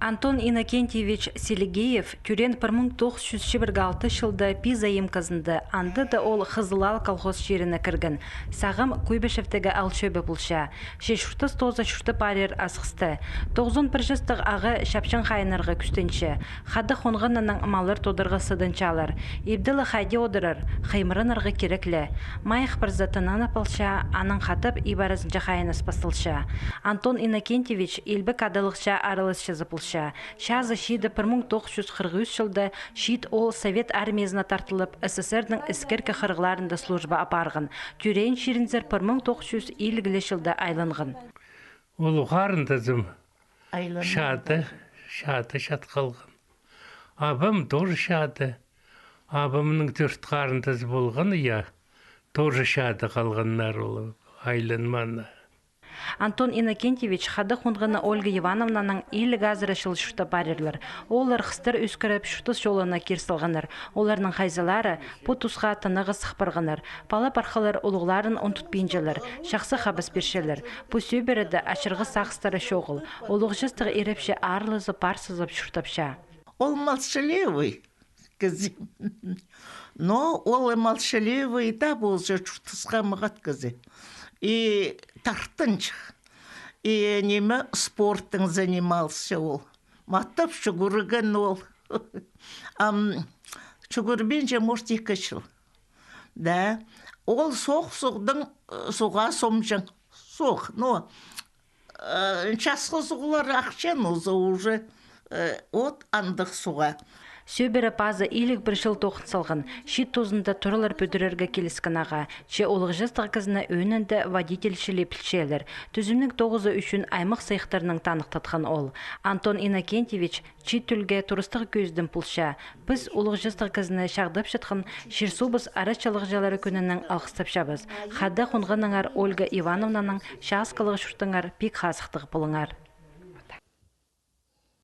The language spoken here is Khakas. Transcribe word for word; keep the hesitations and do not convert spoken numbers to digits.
Антон Иннокентьевич Селигеев тӧреен пір муң тоғыс чӱс чибіргі алтынҷы чылда Пиза имказында, анда даа ол Хызылал колхоз чиріне кірген. Сағам Куйбышевтегі аал чӧбі полча. Че чуртас тооза чуртап парир асхыста. Тоғызон пір частығ ағаа чапчаң хайынарға кӱстенче. Хада хонғаннаң маллар тударға сыдынчалар. Ибде ле хайди одырар, хыймыранарға кирек ле. Майых парза тынанып алча, анаң хатап иб аразынҷа хайыныс пасталча. Антон Иннокентьевич илбек адалығ чаа араласчызы полча. Чазы чиді пір муң тоғыс чӱс хырых ӱс чылда чиит ол Совет армиязына тартылып, СССР-ның іскеркі хырығларында служба апарған. Тӧреен чирінзер пір муң тоғыс чӱс илиг ле чылда айланған. Улуғ харындазым чаада, чаада чат халған. Абам тоже чаада. Абамның тӧрт харындазы полған, я, тоже чаада халғаннар, ол айланмаан. Антон Иннокентьевич хада хонғаны Ольга Ивановнанаң илиг азыра чыл чуртап парирлар. Олар хыстар ӧскіріп, чуртас чолына кир салғаннар. Оларның хайзылары пу тусха тынағас сых парғаннар. Пала-пархалар улуғларын ундутпинчалар, чахсы хабас пирчелер. Пу сӧбіреде ачырғас сағыстары чоғыл. Улуғ частығ ирепче аарлазып, парсызып чуртапча. Ол молчаливый кізі. Но ол и молчаливый даа полза, чуртасха мағат кізі. И тартынҷых. И ниме, спортнаң занимался ол. Матап чӱгӱрген ол. Ам, чӱгӱрбинче, может, ікі чыл. Да. Ол соох суғдаң, э, суға сомҷаң. Соох, но, э, часхы суғлар ахча, но за уже, э, от андағ суға. Сӧбіре пазы илиг пір чыл тоғын салған. Чиит тузында туралар пӱдірерге киліскен ағаа. Че улуғ частығ кізіні ӧӧнінде водитель чіли пілчелер. Тӱзімнің тоғызы ӱчӱн аймах сыйыхтарнаң таныхтатхан ол. Антон Иннокентьевич чиит тӧлге турыстығ кӧзідім полча. Піс улуғ частығ кізіні чағдапчатхан чир-суубыс арачылағҷылары кӱнінең алғыстапчабыс. Хада хонғаннаңар Ольга Ивановнанаң чааскалығ чуртаңар пик хазыхтығ полыңар.